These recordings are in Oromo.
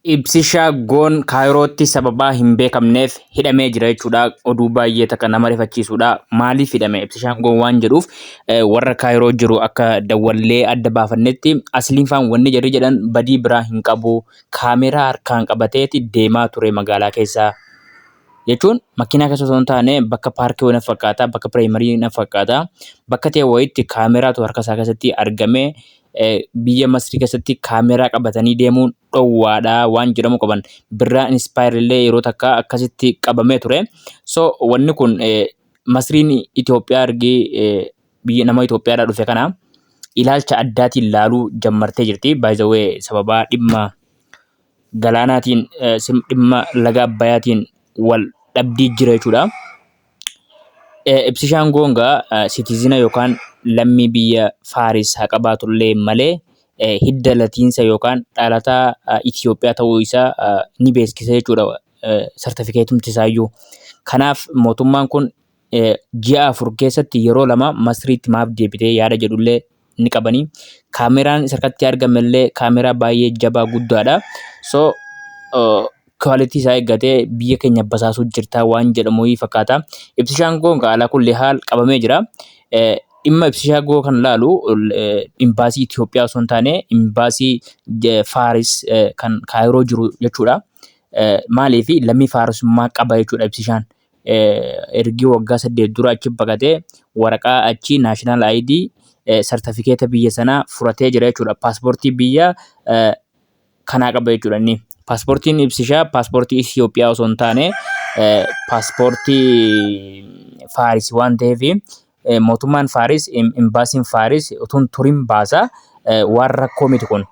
Ibsishaa Goon Kaayirootti sababaa hin beekamneef hidhamee jira jechuudha. Oduu baay'ee takka nama rifachiisudha. Maaliif hidhame Ibsishaan Goon waan jedhuuf warra Kaayiroo jiru akka dawwallee adda baafannetti asliin faan wanni jarri jedhan badii biraa hin qabu. Kaameeraa harkaan qabateeti deemaa ture magaalaa keessa. Jechuun makiinaa keessa osoo hin taane bakka paarkii wayii na fakkaata, bakka piraayimariin na fakkaata. Bakka ta'e wayiitti kaameeraatu harka isaa keessatti argame. Biyya Masrii keessatti kaameeraa qabatanii deemuun dhowwaadha waan jedhamu qaban. Birraa Inspire illee yeroo takka akkasitti qabamee ture. So wanni kun Masriin Itoophiyaa argee biyya nama Itoophiyaadhaa dhufe kana ilaalcha addaatiin laaluu jammartee jirti. By the way, sababaa dhimma galaanaatiin, dhimma laga Abbayaatiin wal dhabdii jira jechuudha. Ibsishaan Goongaa citizen yookaan lammii biyya Faaris haa qabaatullee malee hidda latiinsa yookaan dhalataa Itoophiyaa ta'uu isaa ni beeksisa jechuudha sartifikeetumti isaayyuu. Kanaaf mootummaan kun ji'a 4 keessatti yeroo 2 Masriitti maaf deebitee yaada jedhullee ni qabanii. Kaameraan isa harkatti argamellee kaameraa baay'ee jabaa guddaadha. So quality isaa eeggatee biyya keenya basaasuu jirtaa waan jedhamu fakkaata. Ibsishaan Goongaa alaa kulli haal qabamee jira. Dhimma Ibsishaa Goo kan laalu imbaasii Itoophiyaa osoo hin taane imbaasii Faaris kan Kaayiroo jiru jechuudha. Maaliif lammii Faarisummaa qaba jechuudha Ibsishaan. Ergi waggaa 8 dura achi baqatee waraqaa achi national ID, sartifikeeta biyya sanaa furatee jira jechuudha. Paaspoortii biyya kanaa qaba jechuudha inni. Paaspoortiin Ibsishaa paaspoortii Itoophiyaa osoo hin taane paaspoortii Faaris waan ta'eef mootummaan Faaris, imbaasiin Faaris utuu hin turin baasa. Waan rakkoo miti kun.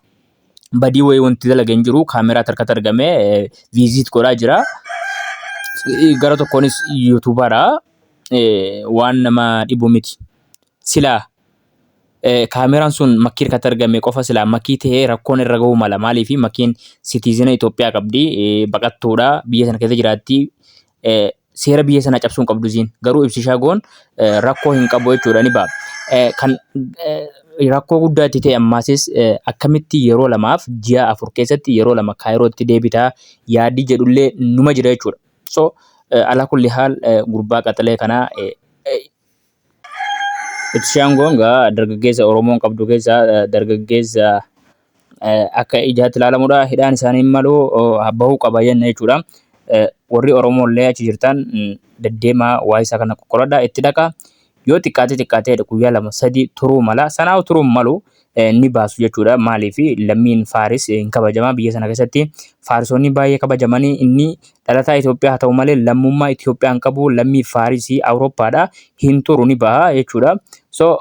Badii wayii wanti dalage hin jiru. Kaameraa harkatti argame visit godhaa jira. Gara tokkoonis YouTuber waan nama dhibu miti. Silaa kaameraan sun makkii harkatti argame qofa silaa makkii ta'ee rakkoon irra gahuu mala. Maaliif makkiin citizen Itoophiyaa qabdi, baqattuudha, biyya sana keessa jiraatti. Seera biyya sanaa cabsuu hin qabdu isiin. Garuu Ibsishaa Goon rakkoo hin qabu jechuudha ni ba'a. Kan rakkoo guddaa itti ta'e ammaasis akkamitti yeroo lamaaf ji'a 4 keessatti yeroo 2 Kaayirootti deebitaa yaaddi jedhullee numa jira jechuudha. So alaa kulli haal gurbaa qaxalee kanaa Ibsishaan Goongaa dargaggeessa Oromoon qabdu keessaa dargaggeessa akka ijaatti ilaalamudha. Hidhaan isaanii malu bahuu qaba jenna jechuudha. Warri Oromoo illee achi jirtan deddeemaa waa isaa kana qoqqoradhaa itti dhaqa. Yoo xiqqaate xiqqaatee guyyaa 2 3 turuu mala. Sanaa turuu malu ni baasu jechuudha. Maaliif lammiin Faaris hin kabajama biyya sana keessatti. Faarisonni baay'ee kabajamanii inni dhalataa Itoophiyaa haa ta'u malee lammummaa Itoophiyaa hin qabu, lammii Faarisii Awurooppaadha, hin turu, ni baha jechuudha. So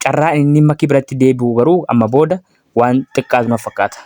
carraan inni makii biratti deebi'u garuu amma booda waan xiqqaatu na fakkaata.